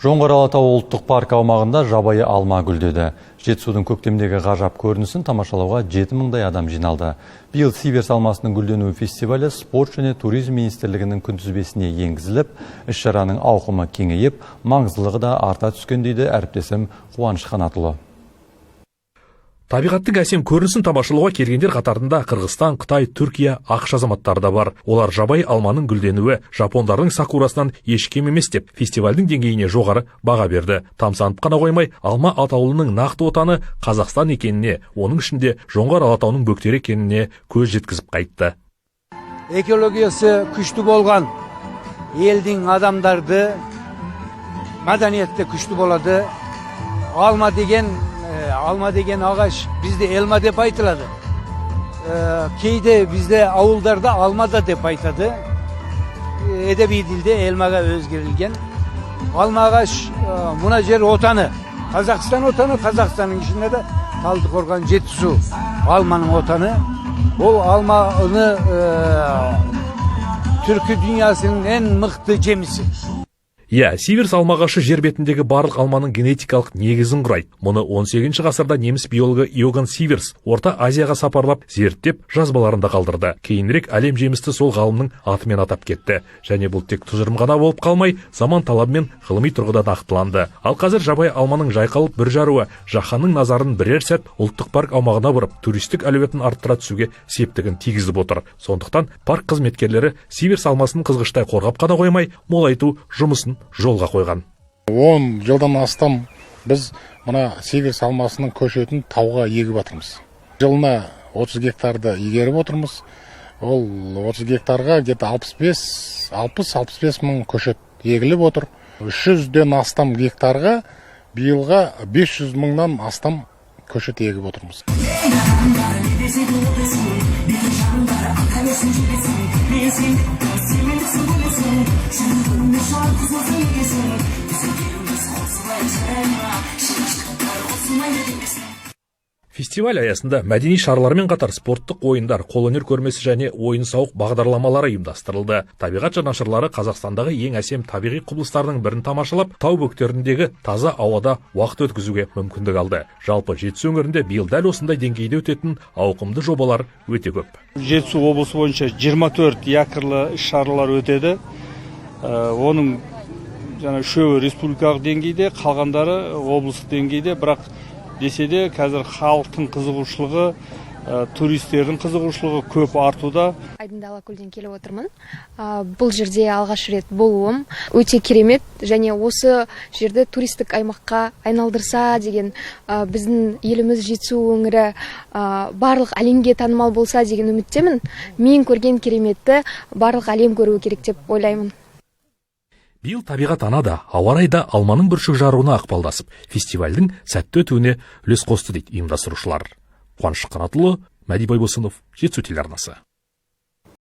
Жоңғар Алатауы ұлттық паркі аумағында жабайы алма гүлдеді. Жетісудың көктемдегі ғажап көрінісін тамашалауға 7000-дай адам жиналды. Биыл Сиверс алмасының гүлденуі фестивалі Спорт және туризм министрлігінің күнтізбесіне енгізіліп, іс-шараның ауқымы кеңейіп, маңыздылығы да арта түскен, дейді әріптесім Қуаныш Қанатұлы. Табиғаттың әсем көрінісін тамашалауға келгендер қатарында Қырғызстан, Қытай, Түркия, АҚШ азаматтары да бар. Олар жабайы алманың гүлденуі жапондардың сакурасынан еш кем емес деп, фестивальдің деңгейіне жоғары баға берді. Тамсанып қана қоймай, алма атаулының нақты отаны Қазақстан екеніне, оның ішінде Жоңғар Алатауының бөктері екеніне көз жеткізіп қайтты. Экологиясы күшті болған елдің адамдарды мәдениеті күшті болады. Алма деген ағаш бізде элма деп айтылады. Кейде бізде ауылдарда алма да деп айтады. Әдеби тілде элмаға өзгерілген. Алма ағаш, мына жер отаны. Қазақстан отаны, Қазақстанның ішінде де Талдықорған, Жетісу алманың отаны. Ол алманы түркі дүниясының ең мықты жемісі. Иә, Сиверс алма ағашы жер бетіндегі барлық алманың генетикалық негізін құрайды. Мұны 18 ғасырда неміс биологы Иоганн Сиверс Орта Азияға сапарлап, зерттеп, жазбаларында қалдырды. Кейінірек әлем жемісті сол ғалымның атымен атап кетті. Және бұл тек тұжырым ғана болып қалмай, заман талабымен ғылыми тұрғыда нақтыланды. Ал қазір жабайы алманың жайқалып бүр жаруы жаһанның назарын бірер сәт ұлттық парк аумағына бұрып, туристік әлеуетін арттыра түсуге септігін тигізіп отыр. Сондықтан парк қызметкерлері Сиверс алмасын қызғыштай қорғап қана қоймай, молайту жұмысын жолға қойған. 10 жылдан астам біз мына Сиверс алмасының көшетін тауға егіп жатырмыз. Жылына 30 гектарды игеріп отырмыз. Ол 30 гектарға где-то 65, 60-65 мың көшет егіліп отыр. 300-ден астам гектарға биылға 500 мыңнан астам көшет егіп отырмыз. Фестиваль аясында мәдени шаралармен қатар спорттық ойындар, қолөнер көрмесі және ойын-сауық бағдарламалары ұйымдастырылды. Табиғат жанашырлары Қазақстандағы ең әсем табиғи құбылыстардың бірін тамашалап, тау бөктеріндегі таза ауада уақыт өткізуге мүмкіндік алды. Жалпы, Жетісу өңірінде биыл дәл осындай деңгейде өтетін ауқымды жобалар өте көп. Жетісу облысы бойынша 24 якорлы іс шаралар өтеді. Оның жаңа үшеуі республикалық деңгейде, қалғандары облыстық деңгейде. Бірақ десе де, қазір халықтың қызығушылығы, туристердің қызығушылығы көп артуда. Айдынды Алакөлден келіп отырмын. Бұл жерде алғаш рет болуым. Өте керемет және осы жерді туристік аймаққа айналдырса деген, біздің еліміз, Жетісу өңірі барлық әлемге танымал болса деген үміттемін. Мен көрген кереметті барлық әлем көруі керек деп ойлаймын. Биыл табиғат ана да, ауа райы да алманың бүршік жаруына ықпалдасып, фестивальдің сәтті өтуіне үлес қосты, дейді ұйымдастырушылар. Қуаныш Қанатұлы, Мәди Байбосынов, Жетісу телеарнасы.